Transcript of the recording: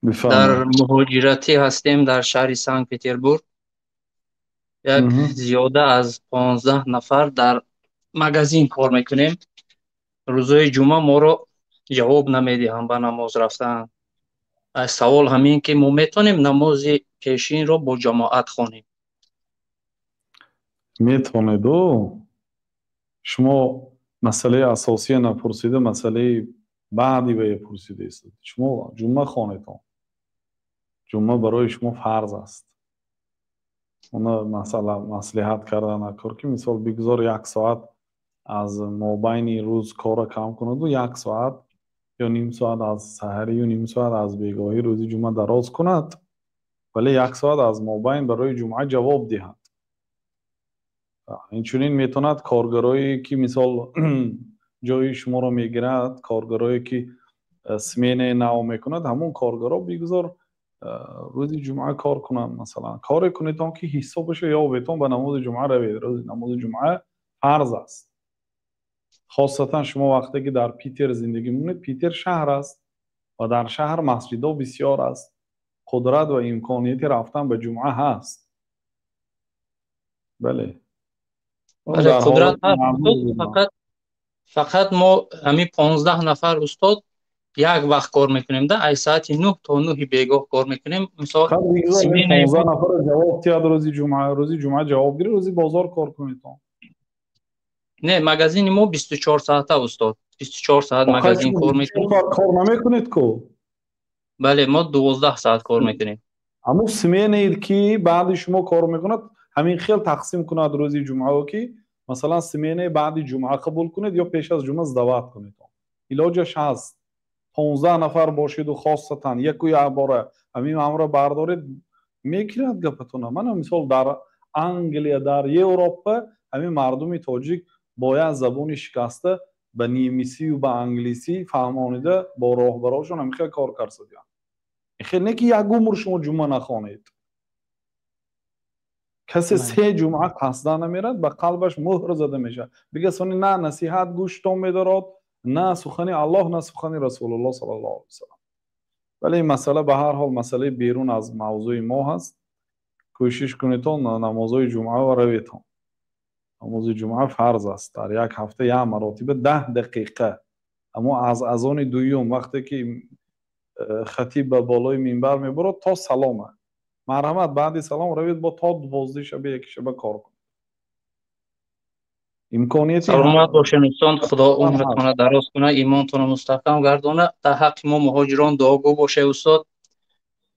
Дар муҳоҷиратӣ ҳастем дар шаҳри Санкт Петербург. Як зиёда аз 15 нафар дар магазин кор мекунем. Рӯзҳои ҷумъа моро ҷавоб намедиҳанд ба намоз рафтан. Савол ҳамин ки мо метавонем намози пешинро бо ҷамоат хонем? Метавонеду. Шумо масъалаи асосия напурсида, масъалаи баъди вая пурсидаистед. Шумо ҷумъа хонедон. Ҷумъа барои шумо фарз аст. Она масъала маслиҳат карда накор, ки мисол бигзор як соат аз мобайни рӯз корро кам кунаду як соат ё ним соат аз саҳарию ним соат аз бегоҳӣ рӯзи ҷумъа дароз кунад, вале як соат аз мобайн барои ҷумъа ҷавоб диҳад. Инчунин метавонад коргарое ки мисол ҷои шуморо мегирад, коргарое ки сменаи нав мекунад, ҳамон коргаро бигзор рӯзи ҷумъа кор кунанд. Масалан, коре кунедон ки ҳисобашо ёбедон, ба намози ҷумъа равед. Рӯзи намози ҷумъа фарз аст. Хосатан шумо вақте ки дар Питер зиндагӣ мекунед, Питер шаҳр аст ва дар шаҳр масҷидҳо бисёр аст. Қудрат ва имконияти рафтан ба ҷумъа ҳаст. Бале. Бале, қудрат ҳаст. Фақат мо ҳамин 15 нафар, устод, як вақт кор мекунем, да, аз соати 9 то 9 бегоҳ кор мекунем. Мисол, 15 нафар ҷавоб диҳад рӯзи ҷумъа, рӯзи ҷумъа ҷавоб гиред, рӯзи бозор кор кунедон. Не, магазини мо 24 соата, устод. 24 соат магазин кор мекунем. Кор намекунед ку? Бале, мо 12 соат кор мекунем. Ҳамун сменае ки баъди шумо кор мекунад, ҳамин хел тақсим кунад рӯзи ҷумъао, ки масалан сменаи баъди ҷумъа қабул кунед ё пеш аз ҷумъа сдавать кунед. Илоҷаш ҳаст. 15 нафар бошеду хосатан яку як бора ҳамин амрро бардоред, мекунад гапатона. Мана мисол дар Англия, дар Европа ҳамин мардуми тоҷик бо як забони шикаста ба немисию ба англисӣ фаҳмонида бо роҳбарошон ҳамин хел кор карсадиям. Хел не ки як умр шумо ҷумъа нахонед. Касе се ҷумъа қасдан намерад, ба қалбаш муҳр зада мешавад. Бига сони на насиҳат гӯштон медорад, на сухани Аллоҳ, на сухани Расулуллоҳ саллаллоҳу алайҳи васаллам. Вале ин масъала ба ҳар ҳол масъалаи берун аз мавзӯи мо ҳаст. Кӯшиш кунедон намозҳои ҷумъа раветон. Намози ҷумъа фарз аст. Дар як ҳафта як маротиба 10 дақиқа. Аммо аз азони дуюм вақте ки хатиб ба болои минбар мебарад то салома. Марҳамат, баъди салом равед, бо то 12 шаба, 1 шаба кор кунед. Имконияти Саломат бошед, устод. Худо умратонро дароз кунад, имонтонро мустаҳкам гардонад. Дар ҳаққи мо муҳоҷирон дуогӯ бошед, устод.